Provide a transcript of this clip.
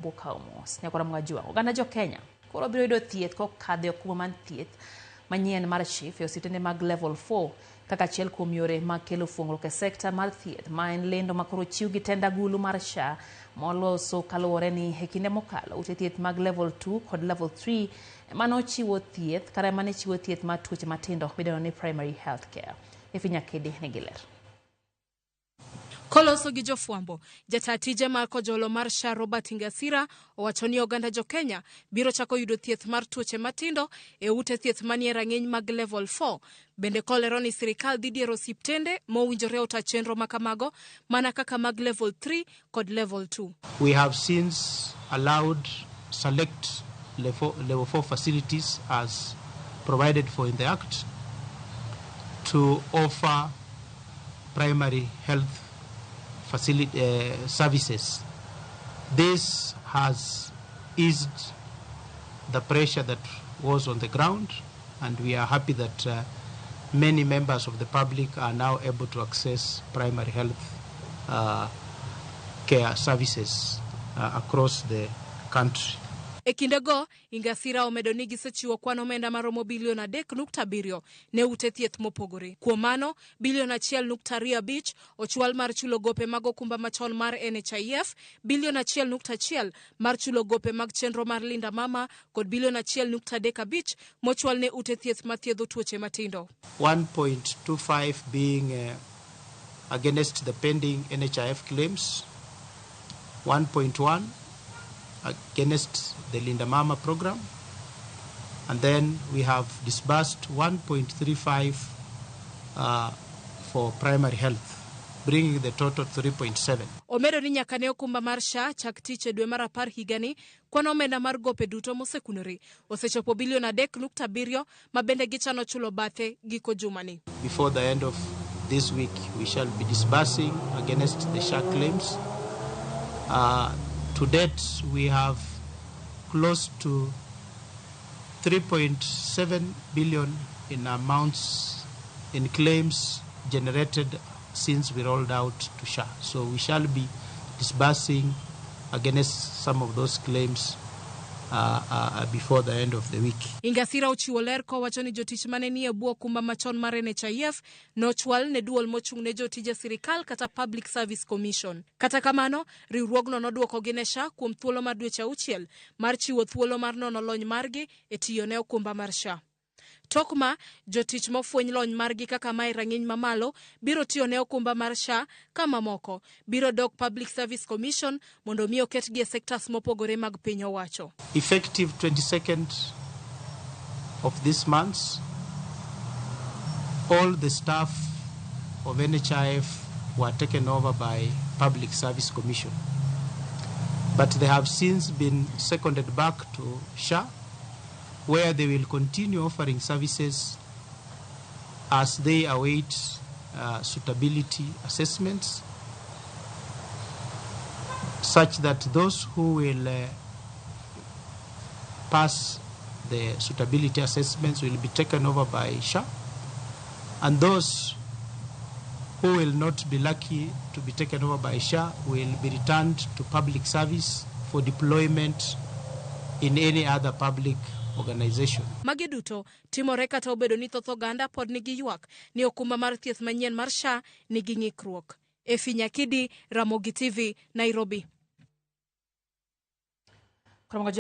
Bokawo mos. Nyakwara Mwajwang', oganda jo Kenya koro biro yudo thieth kokadho e okumba mar thieth manyien mar SHIF e osiptende mag level 4 kaka achiel kuom yore mag kelo fuong'ruok e sekta mar thieth, ma en lendo ma koro ochiw gi tend agulu mar SHA moloso kaluwore ni e kinde mokalo ute thieth mag level 2 kod level 3 ema nochiwo thieth kata ema ne chiwo thieth mar tuoche matindo midendo ni primary health care. Efi Nyakedi nigi ler. Koloso gi jofwambo, jata tije mar kojolo mar SHA Robert Ingasira owacho ni oganda jo Kenya biro chako yudo thieth mar tuoche matindo e ute thieth manie rang'iny mag level 4. Bende kolero ni sirikal dhi diero osiptende mowinjore ota chenro makamago mana kaka mag level 3 kod level 2. We have since allowed select level 4 facilities as provided for in the Act to offer primary health services. This has eased the pressure that was on the ground, and we are happy that many members of the public are now able to access primary health care services across the country. E kindego, Ingasira omedo ni gisechiwo kwan omenda maromo bilion 3.7 ne ute thieth mopogore. Kuom mano, bilion 1.25 ochwal mar chulo gope mag okumba machon mar NHIF, bilion 1.1 mar chulo gope mag chenro mar Linda Mama kod bilion 1.35 mochwal ne ute thieth mathiedho tuoche matindo. 1.25 being against the pending NHIF claims, 1.1 against the Linda Mama program, and then we have disbursed 1.35 for primary health, bringing the total 3.7. Omedo ni nyaka ne okumba mar SHA chak tich e dwe mar 10 higani, kwan omenda mar gope duto mosekunore osechopo bilion 3.7 ma bende gichano chulo bathe giko jumani. Before the end of this week, we shall be disbursing against the SHA claims. To date, we have close to 3.7 billion in amounts in claims generated since we rolled out to SHA. So we shall be disbursing against some of those claims before the end of the week. Ingasira ochiwo ler kowacho ni jotich mane nie bwo okumba machon mar NHIF nochwal ne duol mochung' ne jotije sirikal kata Public Service Commission. Kata kamano, riwruogno noduokogi ne SHA kuom thuolo mar dweche 6 mar chiwo thuolo mar nono lony margi e tiyo ne okumba mar SHA. Tok ma, jotich mofweny lony margi kaka mae rang'iny mamalo biro tiyo ne okumba mar SHA ka mamoko biro dok Public Service Commission mondo mi oketgi e sectors mopogore mag piny owacho. Effective 22nd of this month, all the staff of NHIF were taken over by Public Service Commission. But they have since been seconded back to SHA, where they will continue offering services as they await suitability assessments, such that those who will pass the suitability assessments will be taken over by SHA, and those who will not be lucky to be taken over by SHA will be returned to public service for deployment in any other public organization. Magi duto timore kata obedo ni thoth oganda pod nigi ywak ni okumba mar thieth manyien mar SHA nigi ng'ikruok. Efi Nyakidi, Ramogi TV, Nairobi.